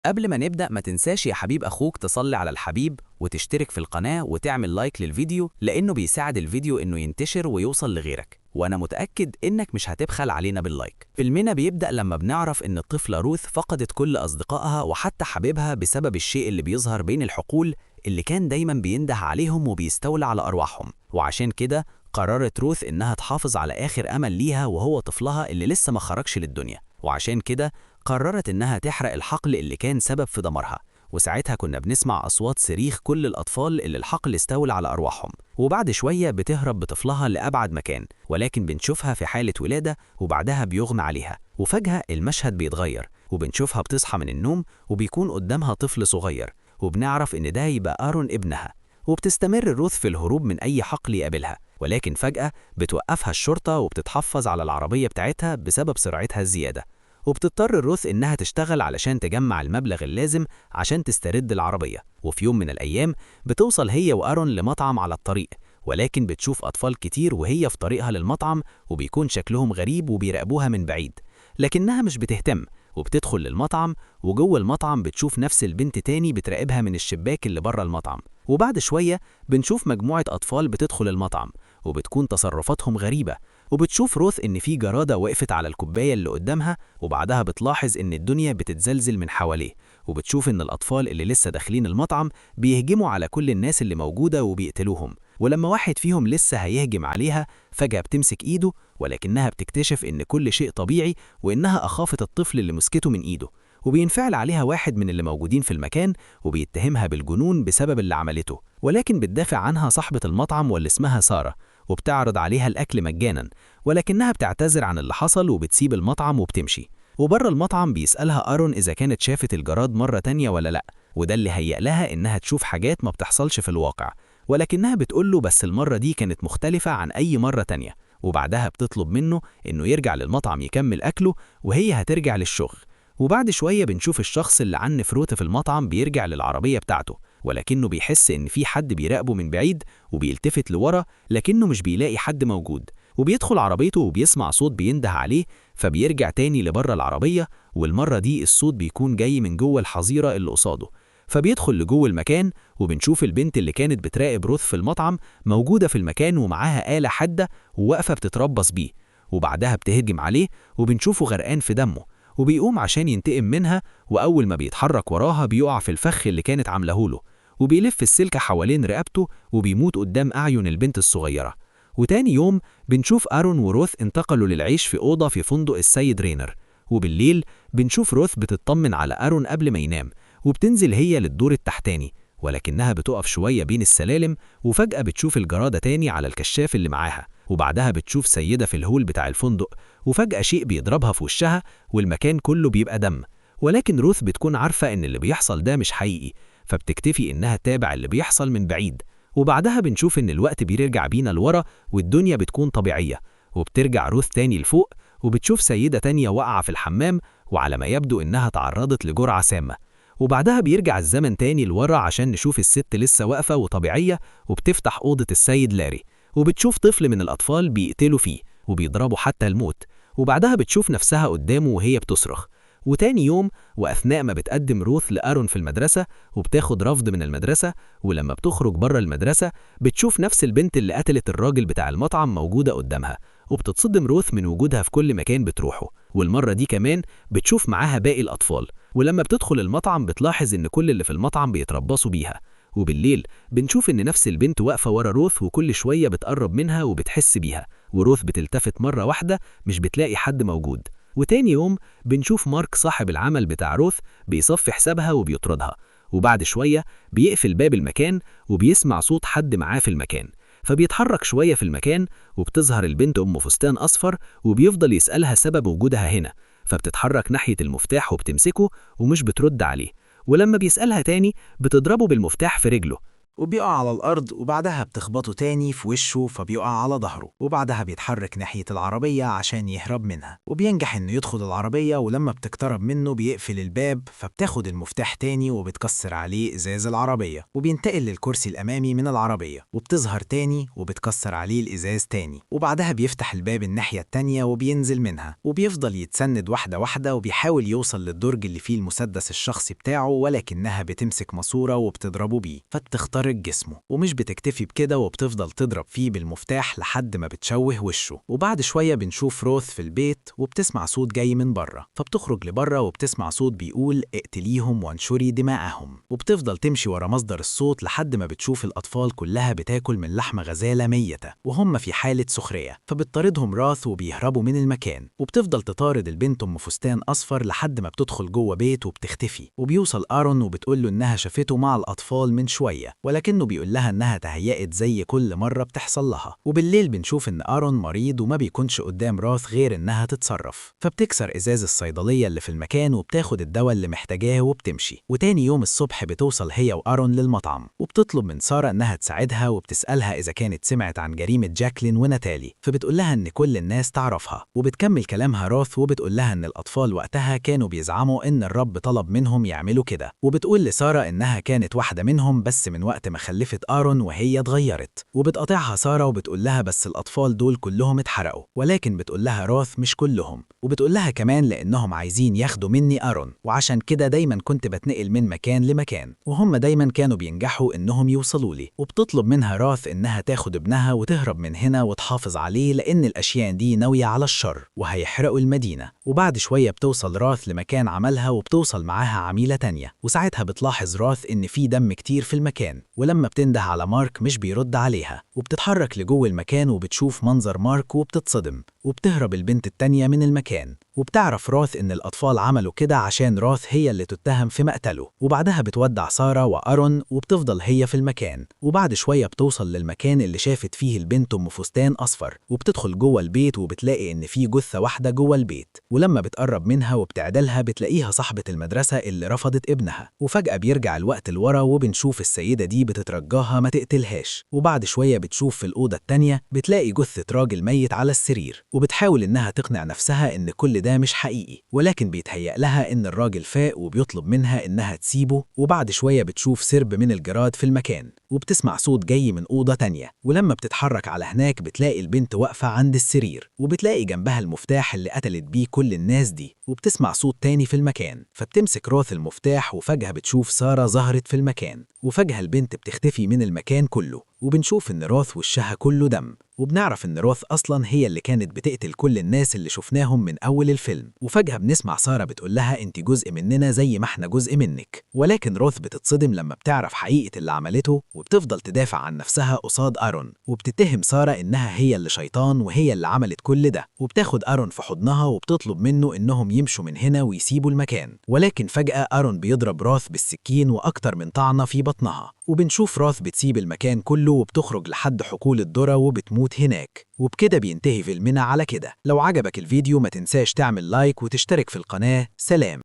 قبل ما نبدأ ما تنساش يا حبيب أخوك تصلي على الحبيب وتشترك في القناة وتعمل لايك للفيديو، لأنه بيساعد الفيديو إنه ينتشر ويوصل لغيرك، وأنا متأكد إنك مش هتبخل علينا باللايك. فيلمنا بيبدأ لما بنعرف إن الطفلة روث فقدت كل أصدقائها وحتى حبيبها بسبب الشيء اللي بيظهر بين الحقول اللي كان دايما بينده عليهم وبيستولى على أرواحهم. وعشان كده قررت روث إنها تحافظ على آخر أمل ليها وهو طفلها اللي لسه ما خرجش للدنيا، وعشان كده قررت إنها تحرق الحقل اللي كان سبب في دمارها. وساعتها كنا بنسمع أصوات صريخ كل الأطفال اللي الحقل استولى على أرواحهم. وبعد شوية بتهرب بطفلها لأبعد مكان، ولكن بنشوفها في حالة ولادة وبعدها بيغمى عليها. وفجأة المشهد بيتغير وبنشوفها بتصحى من النوم وبيكون قدامها طفل صغير، وبنعرف إن ده يبقى آرون ابنها. وبتستمر روث في الهروب من أي حقل يقابلها، ولكن فجأة بتوقفها الشرطة وبتتحفظ على العربية بتاعتها بسبب سرعتها الزيادة. وبتضطر روث إنها تشتغل علشان تجمع المبلغ اللازم عشان تسترد العربية. وفي يوم من الأيام بتوصل هي وآرون لمطعم على الطريق، ولكن بتشوف أطفال كتير وهي في طريقها للمطعم وبيكون شكلهم غريب وبيراقبوها من بعيد، لكنها مش بتهتم وبتدخل للمطعم. وجوه المطعم بتشوف نفس البنت تاني بتراقبها من الشباك اللي بره المطعم. وبعد شوية بنشوف مجموعة أطفال بتدخل المطعم وبتكون تصرفاتهم غريبة، وبتشوف روث إن في جرادة وقفت على الكوباية اللي قدامها، وبعدها بتلاحظ إن الدنيا بتتزلزل من حواليه، وبتشوف إن الأطفال اللي لسه داخلين المطعم بيهجموا على كل الناس اللي موجودة وبيقتلوهم. ولما واحد فيهم لسه هيهجم عليها فجأة بتمسك إيده، ولكنها بتكتشف إن كل شيء طبيعي وإنها أخافت الطفل اللي مسكته من إيده. وبينفعل عليها واحد من اللي موجودين في المكان وبيتهمها بالجنون بسبب اللي عملته، ولكن بتدافع عنها صاحبة المطعم واللي اسمها سارة، وبتعرض عليها الأكل مجانا، ولكنها بتعتذر عن اللي حصل وبتسيب المطعم وبتمشي. وبره المطعم بيسألها آرون إذا كانت شافت الجراد مرة تانية ولا لأ، وده اللي هيأ لها إنها تشوف حاجات ما بتحصلش في الواقع، ولكنها بتقوله بس المرة دي كانت مختلفة عن أي مرة تانية. وبعدها بتطلب منه إنه يرجع للمطعم يكمل أكله وهي هترجع للشغل. وبعد شوية بنشوف الشخص اللي عنف روث في المطعم بيرجع للعربية بتاعته، ولكنه بيحس إن في حد بيراقبه من بعيد وبيلتفت لورا، لكنه مش بيلاقي حد موجود. وبيدخل عربيته وبيسمع صوت بينده عليه، فبيرجع تاني لبره العربية، والمرة دي الصوت بيكون جاي من جوه الحظيرة اللي قصاده. فبيدخل لجوه المكان وبنشوف البنت اللي كانت بتراقب روث في المطعم موجودة في المكان ومعاها آلة حادة وواقفة بتتربص بيه. وبعدها بتهجم عليه وبنشوفه غرقان في دمه، وبيقوم عشان ينتقم منها، وأول ما بيتحرك وراها بيقع في الفخ اللي كانت عاملهوله، وبيلف السلكة حوالين رقبته وبيموت قدام أعين البنت الصغيرة. وتاني يوم بنشوف آرون وروث انتقلوا للعيش في أوضة في فندق السيد رينر. وبالليل بنشوف روث بتطمن على آرون قبل ما ينام، وبتنزل هي للدور التحتاني، ولكنها بتقف شوية بين السلالم وفجأة بتشوف الجرادة تاني على الكشاف اللي معاها. وبعدها بتشوف سيدة في الهول بتاع الفندق، وفجأة شيء بيضربها في وشها والمكان كله بيبقى دم. ولكن روث بتكون عارفة إن اللي بيحصل ده مش حقيقي، فبتكتفي إنها تتابع اللي بيحصل من بعيد. وبعدها بنشوف إن الوقت بيرجع بينا لورا والدنيا بتكون طبيعية، وبترجع روث تاني لفوق وبتشوف سيدة تانية واقعة في الحمام، وعلى ما يبدو إنها تعرضت لجرعة سامة. وبعدها بيرجع الزمن تاني لورا عشان نشوف الست لسه واقفة وطبيعية، وبتفتح أوضة السيد لاري وبتشوف طفل من الأطفال بيقتلوا فيه وبيضربوا حتى الموت. وبعدها بتشوف نفسها قدامه وهي بتصرخ. وتاني يوم وأثناء ما بتقدم روث لآرون في المدرسة وبتاخد رفض من المدرسة، ولما بتخرج بره المدرسة بتشوف نفس البنت اللي قتلت الراجل بتاع المطعم موجودة قدامها، وبتتصدم روث من وجودها في كل مكان بتروحه. والمرة دي كمان بتشوف معاها باقي الأطفال. ولما بتدخل المطعم بتلاحظ إن كل اللي في المطعم بيتربصوا بيها. وبالليل بنشوف إن نفس البنت واقفة ورا روث وكل شوية بتقرب منها وبتحس بيها، وروث بتلتفت مرة واحدة مش بتلاقي حد موجود. وتاني يوم بنشوف مارك صاحب العمل بتاع روث بيصفي حسابها وبيطردها. وبعد شوية بيقفل باب المكان وبيسمع صوت حد معاه في المكان، فبيتحرك شوية في المكان وبتظهر البنت أم فستان أصفر، وبيفضل يسألها سبب وجودها هنا، فبتتحرك ناحية المفتاح وبتمسكه ومش بترد عليه. ولما بيسألها تاني بتضربه بالمفتاح في رجله. وبيقع على الأرض، وبعدها بتخبطه تاني في وشه فبيقع على ظهره، وبعدها بيتحرك ناحية العربية عشان يهرب منها، وبينجح إنه يدخل العربية، ولما بتقترب منه بيقفل الباب، فبتاخد المفتاح تاني وبتكسر عليه إزاز العربية، وبينتقل للكرسي الأمامي من العربية، وبتظهر تاني وبتكسر عليه الإزاز تاني، وبعدها بيفتح الباب الناحية التانية وبينزل منها، وبيفضل يتسند واحدة واحدة، وبيحاول يوصل للدرج اللي فيه المسدس الشخصي بتاعه، ولكنها بتمسك ماسورة وبتضربه بيه فبتخترق جسمه، ومش بتكتفي بكده وبتفضل تضرب فيه بالمفتاح لحد ما بتشوه وشه. وبعد شوية بنشوف روث في البيت وبتسمع صوت جاي من بره، فبتخرج لبره وبتسمع صوت بيقول اقتليهم وانشري دماءهم، وبتفضل تمشي ورا مصدر الصوت لحد ما بتشوف الأطفال كلها بتاكل من لحمة غزالة ميتة وهم في حالة سخرية، فبتطاردهم راث وبيهربوا من المكان، وبتفضل تطارد البنت أم فستان أصفر لحد ما بتدخل جوه بيت وبتختفي. وبيوصل آرون وبتقول له إنها شافته مع الأطفال من شوية، ولكنه بيقول لها إنها تهيأت زي كل مرة بتحصل لها. وبالليل بنشوف إن آرون مريض وما بيكونش قدام راث غير إنها تتصرف، فبتكسر إزاز الصيدلية اللي في المكان وبتاخد الدواء اللي محتاجاه وبتمشي. وتاني يوم الصبح بتوصل هي وآرون للمطعم، وبتطلب من سارة إنها تساعدها، وبتسألها إذا كانت سمعت عن جريمة جاكلين وناتالي، فبتقول لها إن كل الناس تعرفها. وبتكمل كلامها روث وبتقول لها إن الأطفال وقتها كانوا بيزعموا إن الرب طلب منهم يعملوا كده، وبتقول لسارة إنها كانت واحدة منهم بس من وقت ما خلفت آرون وهي اتغيرت. وبتقاطعها سارة وبتقول لها بس الأطفال دول كلهم اتحرقوا، ولكن بتقول لها روث مش كلهم، وبتقول لها كمان لأنهم عايزين ياخدوا مني آرون، وعشان كده دايما كنت بتنقل من مكان لمكان، وهم دايما كانوا بينجحوا إنهم يوصلوا لي. وبتطلب منها راث إنها تاخد ابنها وتهرب من هنا وتحافظ عليه لأن الأشياء دي ناوية على الشر وهيحرقوا المدينة. وبعد شوية بتوصل راث لمكان عملها وبتوصل معاها عميلة تانية، وساعتها بتلاحظ راث إن في دم كتير في المكان، ولما بتنده على مارك مش بيرد عليها، وبتتحرك لجوه المكان وبتشوف منظر مارك وبتتصدم، وبتهرب البنت التانية من المكان. وبتعرف راث إن الأطفال عملوا كده عشان راث هي اللي تتهم في مقتله. وبعدها بتودع سارة وأرون وبتفضل هي في المكان. وبعد شوية بتوصل للمكان اللي شافت فيه البنت أم فستان أصفر، وبتدخل جوه البيت وبتلاقي إن في جثة واحدة جوه البيت، ولما بتقرب منها وبتعدلها بتلاقيها صاحبة المدرسة اللي رفضت ابنها. وفجأة بيرجع الوقت لورا وبنشوف السيدة دي بتترجاها ما تقتلهاش. وبعد شوية بتشوف في الأوضة التانية بتلاقي جثة راجل ميت على السرير، وبتحاول إنها تقنع نفسها إن كل ده مش حقيقي، ولكن بيتهيأ لها إن الراجل فاق وبيطلب منها إنها تسيبه. وبعد شوية بتشوف سرب من الجراد في المكان، وبتسمع صوت جاي من أوضة تانية، ولما بتتحرك على هناك بتلاقي البنت واقفة عند السرير، وبتلاقي جنبها المفتاح اللي قتلت بيه كل الناس دي، وبتسمع صوت تاني في المكان، فبتمسك روث المفتاح، وفجأة بتشوف سارة ظهرت في المكان، وفجأة البنت بتختفي من المكان كله، وبنشوف إن روث وشها كله دم، وبنعرف إن روث أصلاً هي اللي كانت بتقتل كل الناس اللي شفناهم من أول الفيلم. وفجأة بنسمع سارة بتقول لها أنت جزء مننا زي ما احنا جزء منك، ولكن روث بتتصدم لما بتعرف حقيقة اللي عملته، وبتفضل تدافع عن نفسها قصاد أرون، وبتتهم سارة إنها هي اللي شيطان وهي اللي عملت كل ده، وبتاخد أرون في حضنها وبتطلب منه إنهم يمشوا من هنا ويسيبوا المكان. ولكن فجأة أرون بيضرب روث بالسكين وأكتر من طعنة في بطنها، وبنشوف روث بتسيب المكان كله وبتخرج لحد حقول الذرة وبتموت هناك. وبكده بينتهي فيلمنا على كده. لو عجبك الفيديو ما تنساش تعمل لايك وتشترك في القناة. سلام.